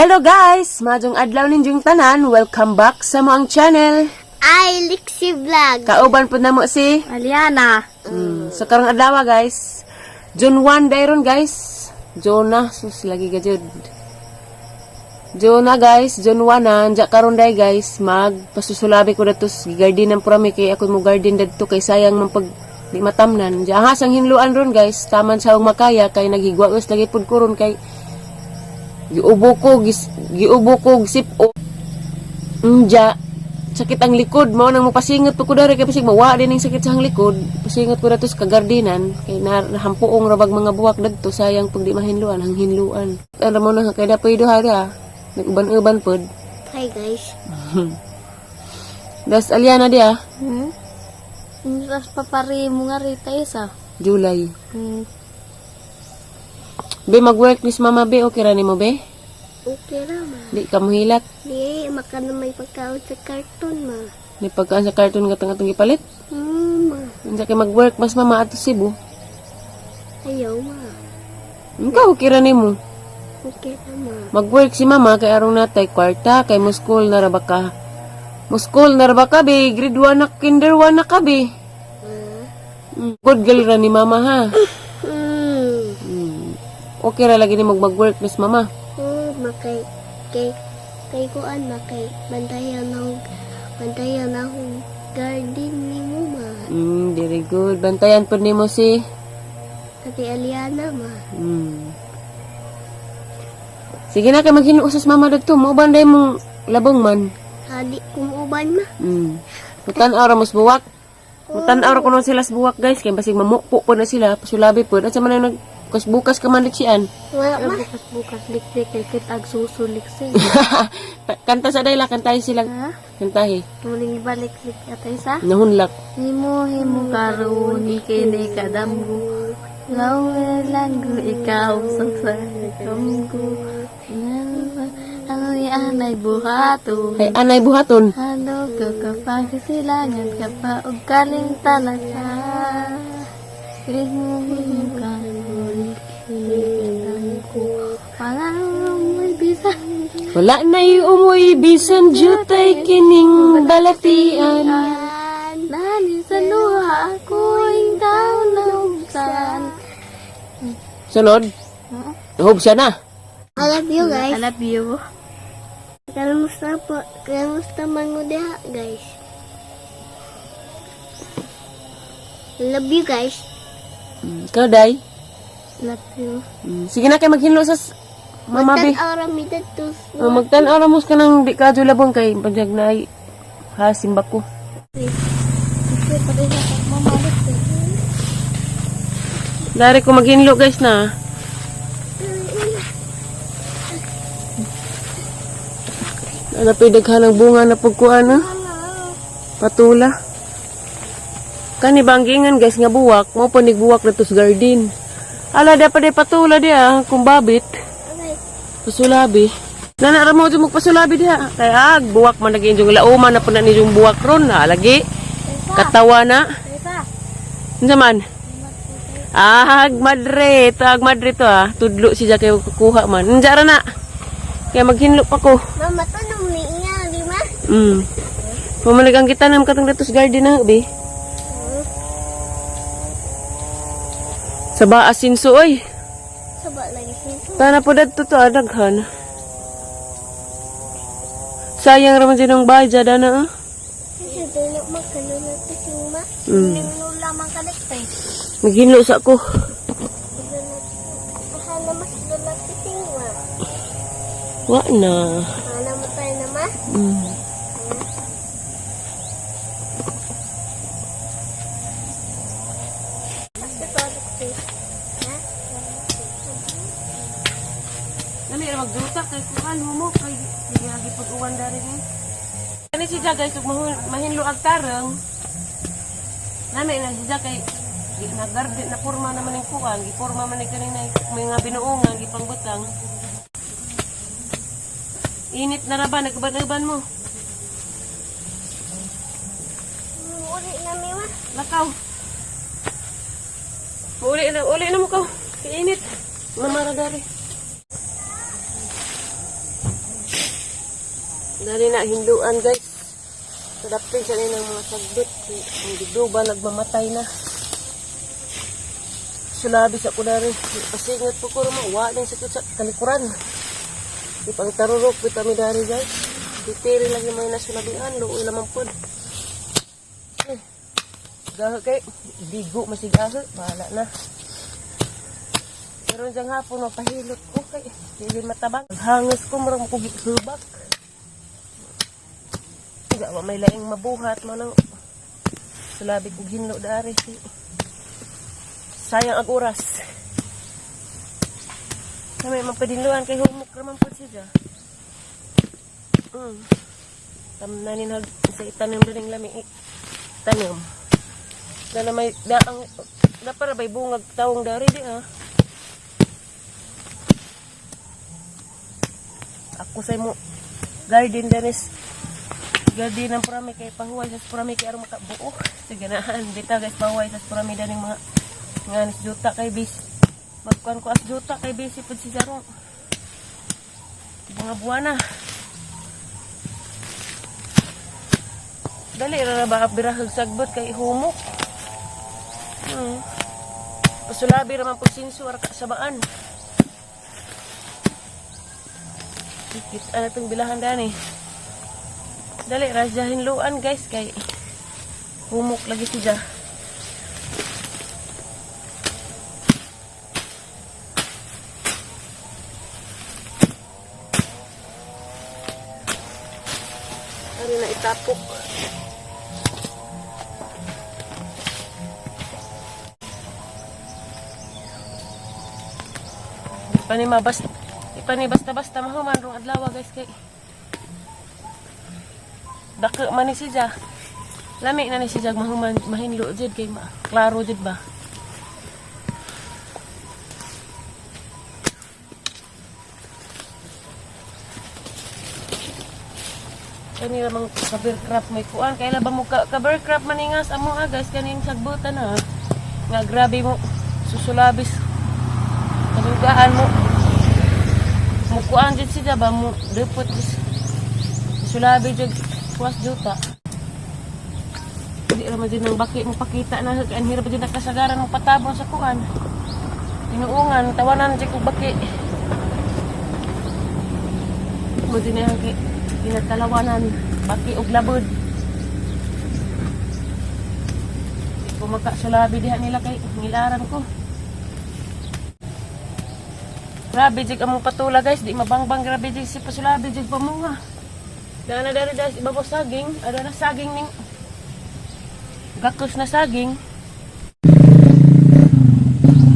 Hello guys! Maayong adlaw ninyong tanan. Welcome back sa among channel. Ay, Lixie Vlog. Kauban po namo si Aliana. So karong adlaw, guys. June 1 dayron, guys. June na sus lagi ga jud. June na, guys, June 1 na anja karon day, guys, magpasusulabi ko dato sa garden ng purami kay ako mo garden dadto kay sayang man pag di matamnan. Diya hasang hinluan ron, guys, taman sa akong makaya kay naghigwa us lagi pud ko ron kay giubo ko giubo ko sip-o. Unja, sakit ang likod mo nang mopasingot pa ko diri kay pasig mawa din ang sakit sa ang likod. Pasingot ko dato sa kagardinan kay nahampuong rabag mga buwak dadto, sayang pag di mahinluan ang hinluan. Ano mo na kay dapoy duha ra. Nag-uban-uban pod. Hi, guys. Das Aliana dia. Tapos papari mo nga rita isa. July. Be, mag-work ni si Mama be, okay ra nimo, be? Okay ra, ma. Di ka mohilak. Di, maka na may pagkaon sa karton, ma. Ni pagkaan sa karton nga tang atong gipalit. Ma. Unsa kay mag-work mas mama ato Cebu. Ayaw, ma. Ikaw, okay ra nimo? Okay ra, ma. Mag-work si mama kay arong natay kwarta kay mo school na ra ba ka? Mo school na ra ba ka, be? Grade 1 na, kinder 1 na ka, be. Good girl ra ni mama ha. Okay ra lagi ni mag-work miss mama. Oh, ma, kay, kay, kay kuan, ma, kay bantayan akong garden ni mo, ma. Very good. Bantayan pud nimo si Ate Aliana, ma. Sige na kay maghinuos mama dadto. Mo banday mong labong man. Hadi kumuban, ma. Mutan-aw ra mos buwak. Mutan-aw ra kuno sila sa buwak, guys, kay basig mamupo po na sila, pasulabi po. At sa man nag bukas bukas ka man sian. Wala, ma. Bukas liklik kay kit ag susulik si. Kanta sa dayla, kantahi sila. Ha? Kantahi. Muling ibalik-lik atay sa Nahunlak. Himo himo karuni kini kadamgo. Lawe langgo ikaw sa sakamgo. Ano ni anay buhato. Ay anay buhaton. Ano ko kapag silangan ka pa og kaling talaka. Himo himo karuni kini kadamgo. Wala mo'y bisan. Wala na umoy bisan jutay kining balatian. Nani sa luha ako ikaw naubsan. Sunod. Nahubsa na. I love you, guys. I love you. Kamusta po? Kamusta man mo diha, guys? I love you, guys. Ikaw, day. Love you. Sige na kay maghinlo sa mama be. Magtan-aw ra mi dadto. Oh, magtan-aw ra mos ka nang di ka julabong kay padyag na ay ha simba ko. Dari ko maghinlo, guys, na. Ano pa daghan ng bunga na pagkuan ah. Patula. Kani banggingan, guys, nga buwak, mo pa buwak na to sa garden. Ala da pa di patula di ah, kung babit. Okay. Pasulabi. Nana ra mo jud magpasulabi diha. Kay ag buwak man lagi inyong lauman na po na ninyong buwak ron na lagi. Katawa na. Unsa man? Ag madre, to ag madre to ah. Tudlo siya kay kukuha man. Unsa ra na? Kaya maghinlo pa ko. Mama, tanong ni iya, di ba? Pamalig ang kita ng katong datos garden na, bi. Sa baasin oy. Saba lagi siya. Tana po dadto to, ah, daghan. Sayang raman din ang bayad na ah. Kasi dalo makalula to si ma. Nula man kalikte. Naghinlo sa ko. Sana mas lula to si ma. Wa na. Sana mo tayo na, ma. Kasi tulog si. Ha? Dali ra magduta kay kuan mo mo kay lagi pag-uwan dari ni. Kani siya, guys, ug mahinlo ang tarang. Nami na siya kay di na garden na porma naman ang kuan, giporma man ni kanina may nga binuongan gipangbutang. Init na ra ba nagban-uban mo? Uli na mi, ma. Lakaw. Uli na, uli na mo kaw. Init. Mamara dari. Dali na hinduan, guys. Kadapin sa ng mga sagbot. Ang duba nagmamatay na. Sulabi sa kunari. Pasingat po ko naman. Wa sa sa kalikuran. Di pang tarurok bitami dari, guys. Dipiri lang yung mga nasulabian. Luoy lamang po. Eh. Gaho kay bigo masigaho. Bahala na. Pero diyang hapon mapahilot ko kay dili matabang. Hangas ko murag makugibak. Wa may laing mabuhat mo nang sulabi kog hinlo dari. Sayang ang oras. Kami magpadinluan kay humok raman po siya. Tamnanin hag sa itanim rin lami tanim. Na na may da ang da para bay bungag tawong dari di ah. Ako sa imo garden danis garden ang purami kay pahuway sa purami kay aron makabuo. Sa ganahan bitaw, guys, pahuway sa purami daning mga nga nis juta kay bis. Magkuan ko as juta kay busy pud si Jarong. Mga buwana. Dali ra na ba birahag sagbot kay humok. Pasulabi ra man pag sinso ara ka sabaan. Kita na itong bilahan dani. Dali ra siya hinluan, guys, kay humok lagi siya. Ari na itapok. Pani mabas Ipani basta-basta mahuman rong adlaw, guys, kay dako man ni siya. Lami na ni siya mahuman mahinlo jud kay ma klaro jud ba. Kani ramang cover crop may kuan kay ba mo ka cover crop maningas amo ha, guys, kaning sagbutan na nga grabe mo susulabis kadugaan mo mukuan jud siya ba mo depot sulabi jud kuas juta. Di ra man jud nang baki mo pakita na kay ang hirap jud nakasagaran mo patabon sa kuan tinuungan tawanan jud kog baki mo din na kay kinatalawanan baki og labod. Di ko makasulabi diha nila kay ngilaran ko. Grabe jig among patula, guys, di mabangbang, grabe jig si pasulabi jig pamunga. Dana dari guys, ibabaw saging, ada na saging ning gakos na saging.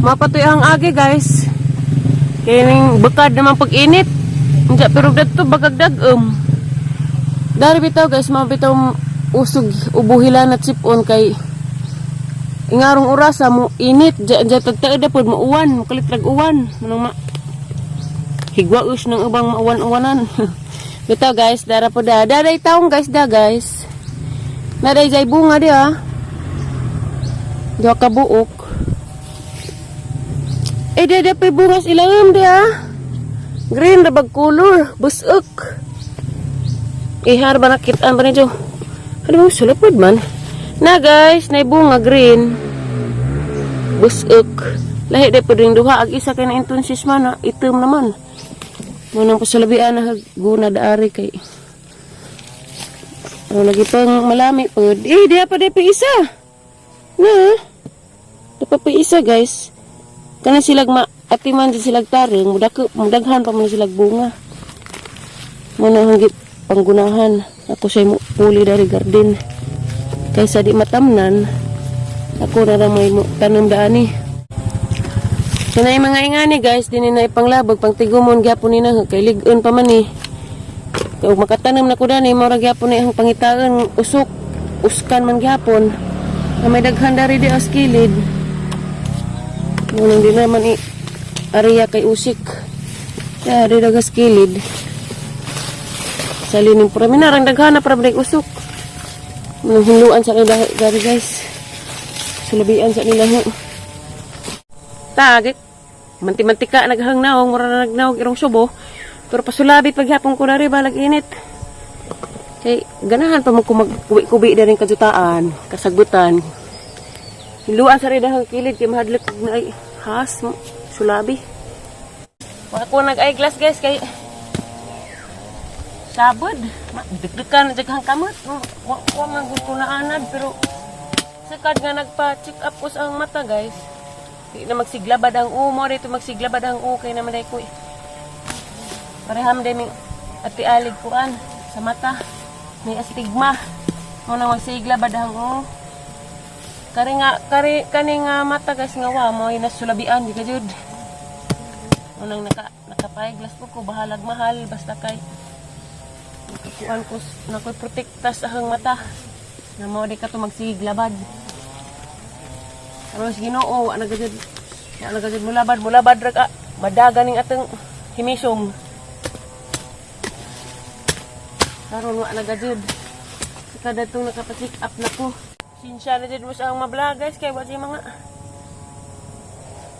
Mapatoy ang agi, guys. Kay ning bakad naman pag-init. Unja pero dadto bagagdag-um. Dari bitaw, guys, mao bitaw usog ubuhilan at sipon kay ingarong orasa mo init ja ja tagtaed pod mo uwan, mo kalit rag uwan manang ma higwaus ng ubang mauwan-uwanan. Bitaw, guys, dara po da. Daray taong, guys, da, guys. Naday jay bunga di ah. Duha ka buok. Eh, di di pa bunga sa ilang di ah. Green ra bag color, busok. Ihar ba nakitaan ba ninyo? Ano ba sulapod man? Na, guys, nay bunga green. Busok. Lahi di po rin duha. Ag isa kay na intunsis man, ah. Itom naman. Munang pasulabian na guna daari kay. Oh, lagi pang malami po. Eh, di pa di pa isa. Na. Di pa pa isa, guys. Kana silag ma atiman di silag taring, mudako mudaghan pa man silag bunga. Muna hanggit panggunahan. Ako sa mo puli dari garden. Kaysa di matamnan, ako na lang may tanom daani. So na yung mga ingani, guys, dinhi na ipanglabog, pang tigumon gyapon ni na kay lig-on pa man eh. Kay ug makatanom na ko dani, mao ra gyapon ni ang pangitaan usok, uskan man gyapon. Na may daghan dari di as kilid. Munang di naman i area kay usik. Ya, di dagas kilid. Sa lining pura minarang daghan na para balik usok. Munang hinluan sa nila dari, guys. Sulabian sa nila ho. Tagit. Manti-mantika naghang naong, mura na nagnaog irong subo. Pero pasulabi paghapon ko na rin, balag init. Kay ganahan pa mo ko magkubi-kubi na rin kajutaan, kasagbutan. Hinluan sa rin ang kilid kay mahadlok og naay has mo sulabi. Wa ko nag-eyeglass, guys, kay sabod. Dagdagan na daghang kamot. Wa man gud ko naanad, pero sakad nga nagpa-check up ko sa ang mata, guys. Di na magsiglabad ang umo dito, magsiglabad ang okay naman dai ko eh. Pareham day mi ati alig kuan sa mata. May astigma. Mo nang magsiglabad ang o. Kari nga kari kani nga mata, guys, nga wa mo nasulabian di ka jud. Mo nang naka naka po ko, bahalag mahal, basta kay kuan ko nakoy protekta sa ahang mata. Na mo di ka to magsiglabad. Aron sa Ginoo, wa na gajud. Wa na gajud mulabad, mulabad ra ka. Madaga ning atong himisong. Karon wa na gajud. Kada itong nakapa-check up na ko. Sinsya na jud mo sa ang ma-vlog, guys, kay wa siya mga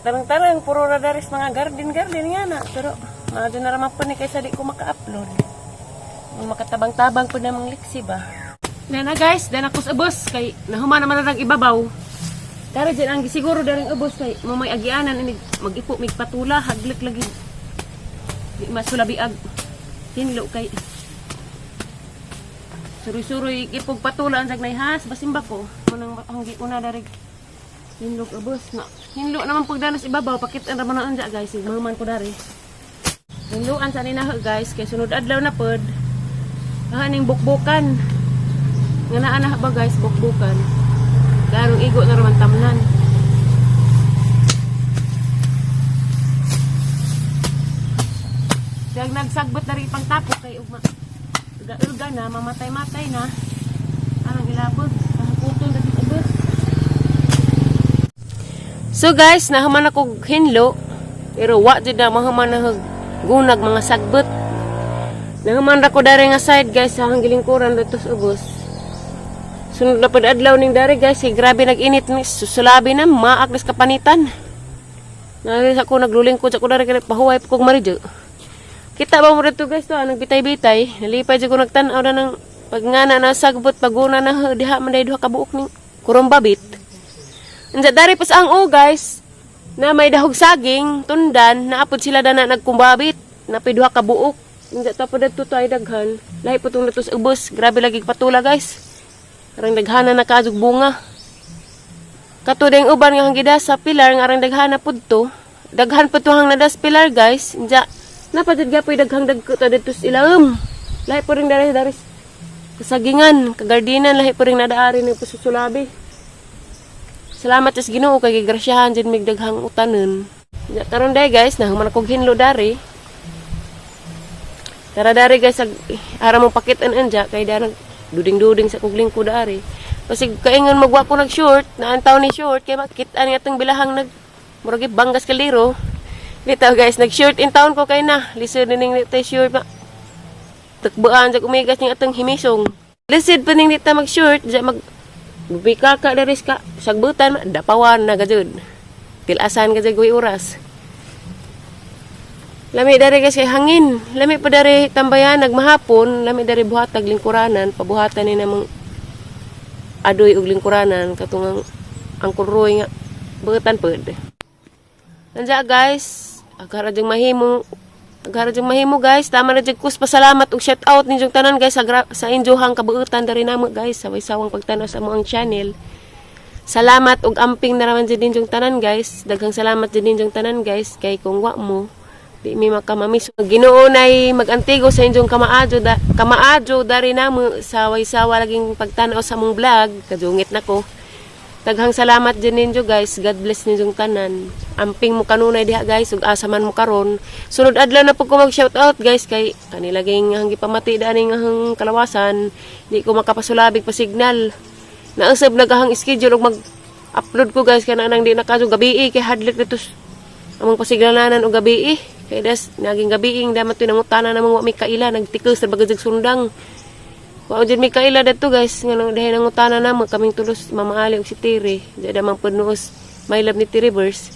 tarang-tarang, puro ra daris mga garden garden nga na, pero maadyo na raman po ni kaysa di ko maka-upload. Ang makatabang-tabang po namang liksi ba. Na guys, dan ako sa ubos kay nahuman naman na ng ibabaw. Tara dyan ang siguro daring ubos kay mamay agianan ini mag-ipo mig patula, haglik lagi. Di masulabi ag hinlo kay suroy-suroy ipog patula ang sagnay has basimba ko. Munang ang una darig hinlog ubos na. Hinlo naman pagdanas ibabaw, pakit ang raman na anja, guys, mahuman ko dari. Hinluan sa nina, guys, kay sunod adlaw na pod. Aning bukbukan. Nga naa na ba, guys, bukbukan. Karong igo na raman tamnan. Kaya nagsagbot na rin pang tapo kay ugma. Uga-uga na, mamatay-matay na. Anong ilabog? Kahaputol na dito ubos. So guys, nahuman ako hinlo. Pero wa jud na mahuman na gunag mga sagbot. Nahuman ra ko dari nga side, guys, sa hanggilingkuran dito sa ubos. Sunod na pud adlaw ning dari, guys, eh, grabe nag-init ni susulabi na maaklis kapanitan. Nari ako naglulingkod sa ko dari kay pahuway pa kog maridyo. Kita ba mo dito, guys, to anong bitay-bitay? Nalipay jud ko nagtan-aw na ng pagngana na sagbot paguna na diha man day duha ka buok ning kurumbabit. Unsa dari pas ang o, guys, na may dahog saging tundan naapod sila dana nagkumbabit napay duha ka buok. Unsa ta pa dadto to ay daghan. Lahi po tong natos ubos, grabe lagi patula, guys. Arang daghana na kaadog bunga. Kato ding uban nga hanggida sa pilar nga arang daghana pud to. Daghan pud to hang nadas pilar, guys. Unsa napadud gapoy daghang dagko ta didto sa ilawom. Lahi po ring dari daris kasagingan, kagardinan, lahi po ring nadaari ng pasusulabi. Salamat sa Ginoo kay gigrasyahan jud mig daghang utanon. Nya karon day, guys, nahuman akong hinlo dari. Tara dari, guys, ag ara mo pakit-an anja kay da nag duding-duding sa kog lingkod dari. Pasig kaingon magwa ko nag short, naantaw ni short kay makit-an nga atong bilahang nag murag banggas kaliro. Bitaw, guys, nag short in town ko kay na. Lisod ning tay short ma. Takbaan sa umigas ning atong himisong. Lisod pa ning dita mag short, diya mag bika ka daris ka sagbutan dapawan na gajud. Tilasan ka jud oras. Lami dari kasi hangin. Lami pa dari tambayan nagmahapon, lami dari buhatag lingkuranan, pabuhatan ni namang adoy og lingkuranan katong ang kuroy nga butan pud. Nanja, guys, aghara jung mahimo, guys. Tama na jud kus pasalamat ug shout out ninyong tanan, guys, sa, sa inyohang kabuutan dari namo, guys, sa sawang pagtan-aw sa among channel. Salamat ug amping na raman jud ninyong tanan, guys. Daghang salamat jud ninyong tanan, guys, kay kung wa mo di mi makamamis. Ginoo nay magantigo sa inyong kamaadyo da, kamaadyo dari namo sa way-sawa laging pagtan-aw sa among vlog. Kadungit nako. Daghang salamat din ninyo, guys. God bless ninyong tanan. Amping mo kanunay diha, guys, ug asa man mo karon. Sunod adlaw na pud ko mag shout out, guys, kay kani laging hanggi pamati dani nga hang kalawasan, di ko makapasulabig pa signal. Nausab nagahang schedule ug mag upload ko, guys, kana nang di na kadyo gabi kay hadlok dito among pasignalanan og gabi. Kay das naging gabi ing damat to nangutana namang wa may kaila, nagtikos sa bagay sundang. Wa jud may kaila dadto, guys, nga nang dahil nangutana namo kaming tulos, Mama Ali ug si Tiri. Di damang punos my love ni Tiri Verse.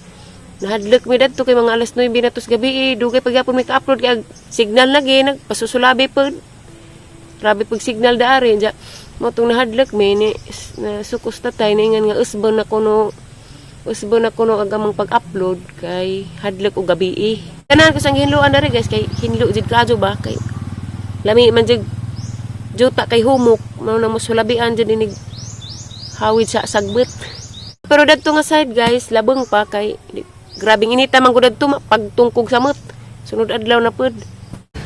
Nahadlok mi dadto kay mga alas 9 na tos gabi, dugay pagyapon mi ka-upload kay signal lagi nagpasusulabi pod. Grabe pag signal daari ja. Mo tong nahadlok mi ni na sukos tatay ningan nga usbon na kuno, usbon na kuno ag among pag-upload kay hadlok og gabi eh. Tanan ko sang hinluan diri, guys, kay hinlo jud kaadyo ba, kay lami man jud juta kay humok mao na mo sulabian jud inig hawid sa sagbet. Pero dadto nga side, guys, labong pa kay grabing inita man gud dadto pagtungkog sa mot. Sunod adlaw na pud.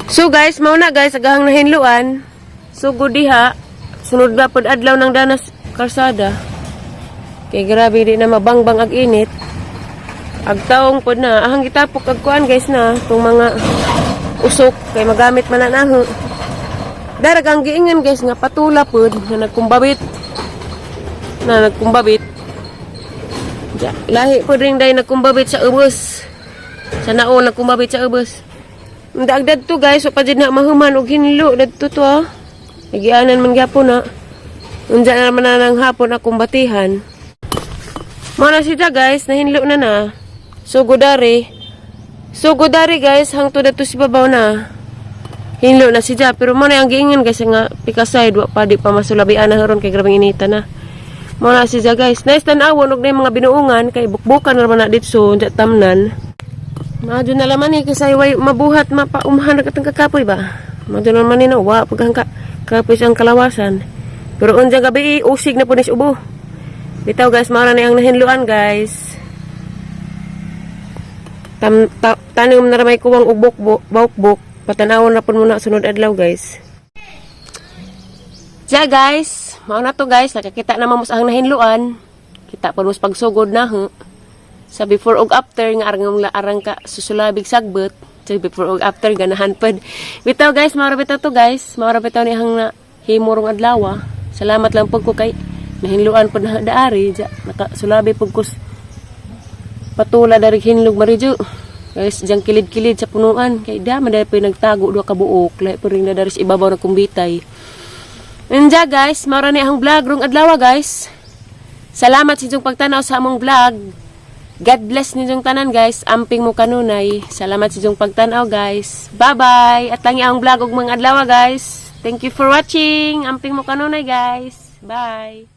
So guys, mao na, guys, agahang nahinluan. Sugod diha, sunod ba pud adlaw ng danas kalsada. Kay grabe di na mabangbang ag init. Ag taong pod na, ahang gitapok ag kuan, guys, na tong mga usok kay magamit man na naho. Darag ang giingan, guys, nga patula pod na nagkumbabit. Na nagkumbabit. Ja, lahi pod ring day nagkumbabit sa ubos. Sa naon nagkumbabit sa ubos. Ndaag dadto, guys, so pa jud na mahuman og hinlo dadto to ah. Nagianan man gyapon na. Unja na naman na ng hapon akong batihan. Mao na siya, guys, nahinlo na na. Sugod dari. Sugod dari, guys, hangtod dadto si babaw na. Hinlo na siya, pero mo na ang giingan, guys, nga pikasay wa pa, di pa masulabian na haron kay grabeng inita na. Mao na siya, guys. Nice tan-awon og na yung mga binuungan kay bukbukan ra man na ditso unja tamnan. Madyo na laman eh, kasi way mabuhat mapaumhan na katong kakapoy ba. Madyo na naman ni no, wa paghangka kapoy siyang kalawasan. Pero unja gabi, usig na po ni ubo. Bitaw, guys, mao na ang nahinluan, guys. Tanom na ramay kuwang ubok bawkbok. Patanawon na po muna sunod adlaw, guys. Siya, guys, mao na to, guys, nakakita na mo ang nahinluan. Kita po mo sa pagsugod na ho. Sa before og after nga arang arang ka susulabig sagbot. Sa before og after ganahan pod. Bitaw, guys, mao ra bitaw to, guys. Mao ra bitaw ni hang na himurong adlaw. Salamat lang pud ko kay nahinluan pod na daari ja. Nakasulabi pud ko patula dari hinlog maridyo. Guys, diyang kilid-kilid sa punuan. Kay da, man po nagtago duha ka buok. Lahi po rin na dari sa ibabaw ng kumbitay. Nanja, guys, mao ra ni ang vlog rong adlaw, guys. Salamat sa inyong pagtanaw sa among vlog. God bless ninyong tanan, guys. Amping mo kanunay. Salamat sa inyong pagtanaw, guys. Bye-bye. At tangi ang vlog og mga adlaw, guys. Thank you for watching. Amping mo kanunay, guys. Bye.